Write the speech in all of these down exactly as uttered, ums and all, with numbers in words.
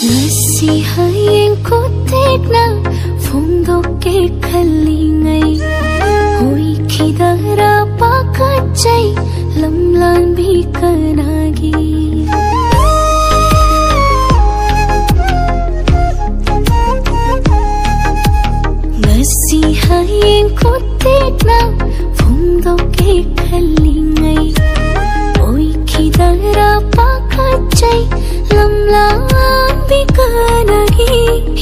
ꯉꯁꯤ ꯍꯌꯦꯡ ꯈꯨꯠꯊꯦꯛꯅ ꯐꯣꯡꯗꯣꯛꯀꯦ ꯈꯜꯂꯤꯉꯩ, ꯑꯣꯏꯈꯤꯗꯔꯥ ꯄꯥꯈꯠꯆꯩ ꯂꯝꯂꯥꯟꯕꯤ ꯀꯅꯥꯒꯤ? ꯉꯁꯤ ꯍꯌꯦꯡ ꯈꯨꯠꯊꯦꯛꯅ ꯐꯣꯡꯗꯣꯛꯀꯦ ꯈꯜꯂꯤꯉꯩ, ꯑꯣꯏꯈꯤꯗꯔꯥ ꯄꯥꯈꯠꯆꯩ ꯂꯝꯂꯥꯟꯕꯤ ꯀꯅꯥꯒꯤ?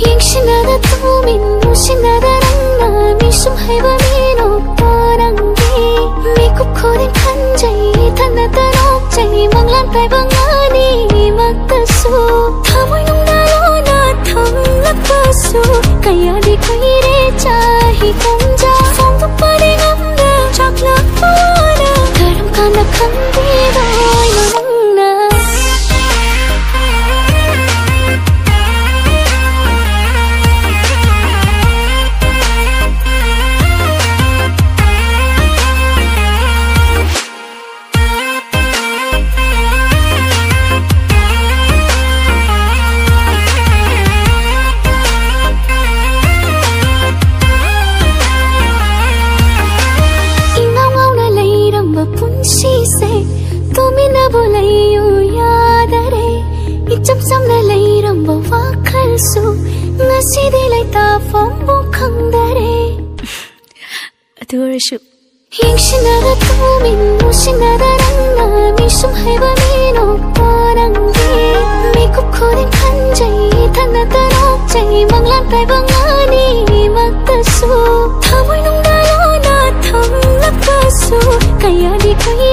ꯌꯦꯡꯁꯤꯟꯅꯗ ꯇꯨꯃꯤꯟ ꯃꯨꯁꯤꯟꯅꯗ ꯅꯪꯅ ꯃꯤꯁꯨꯝ ꯍꯩꯕ ꯃꯤꯅꯣꯛꯄ ꯅꯪꯒꯤ ꯃꯤꯀꯨꯞ ꯈꯨꯗꯤꯡ ꯈꯟꯖꯩ ꯏꯊꯟꯅꯇ ꯅꯣꯛꯆꯩ ꯃꯪꯂꯥꯟ ꯇꯥꯏꯕꯪ ꯑꯅꯤꯃꯛꯇꯁꯨ ꯊꯃꯣꯏꯅꯨꯡꯗ ꯂꯣꯟꯅ ꯊꯝꯂꯛꯄꯁꯨ ꯀꯌꯥꯗꯤ ꯀꯨꯏꯔꯦ ꯆꯍꯤ ꯀꯨꯟꯖꯥ ꯐꯣꯡꯗꯣꯛꯄꯗꯤ ꯉꯝꯗ ꯆꯥꯛꯂꯛꯄꯅ ꯀꯔꯝ ꯀꯥꯟꯗ ꯈꯪꯕꯤꯗꯣꯏꯅꯣ ꯅꯪꯅ? ꯏꯉꯥꯎ ꯉꯥꯎꯅ ꯂꯩꯔꯝꯕ ꯄꯨꯟꯁꯤꯁꯦ ꯇꯨꯃꯤꯟꯅꯕꯨ ꯂꯩꯌꯨ ꯌꯥꯗꯔꯦ꯫ ꯏꯆꯝ ꯆꯝꯅ ꯂꯩꯔꯝꯕ ꯋꯥꯈꯜꯁꯨ ꯉꯁꯤꯗꯤ ꯂꯩꯇꯥꯐꯝꯕꯨ ꯈꯪꯗꯔꯦ꯫ ꯑꯗꯨ ꯑꯣꯏꯔꯁꯨ ꯌꯦꯡꯁꯤꯟꯅꯗ ꯇꯨꯃꯤꯟ ꯃꯨꯁꯤꯟꯅꯗ ꯅꯪꯅ ꯃꯤꯁꯨꯝ ꯍꯩꯕ ꯃꯤꯅꯣꯛꯄ ꯅꯪꯒꯤ ꯃꯤꯀꯨꯞ ꯈꯨꯗꯤꯡ ꯈꯟꯖꯩ ꯏꯊꯟꯅꯇ ꯅꯣꯛꯆꯩ ꯃꯪꯂꯥꯟ ꯇꯥꯏꯕꯪ ꯑꯅꯤꯃꯛꯇꯁꯨ ꯊꯃꯣꯏꯅꯨꯡꯗ ꯂꯣꯟꯅ ꯊꯝꯂꯛꯄꯁꯨ ꯀꯌꯥꯗꯤ ꯀꯨꯏ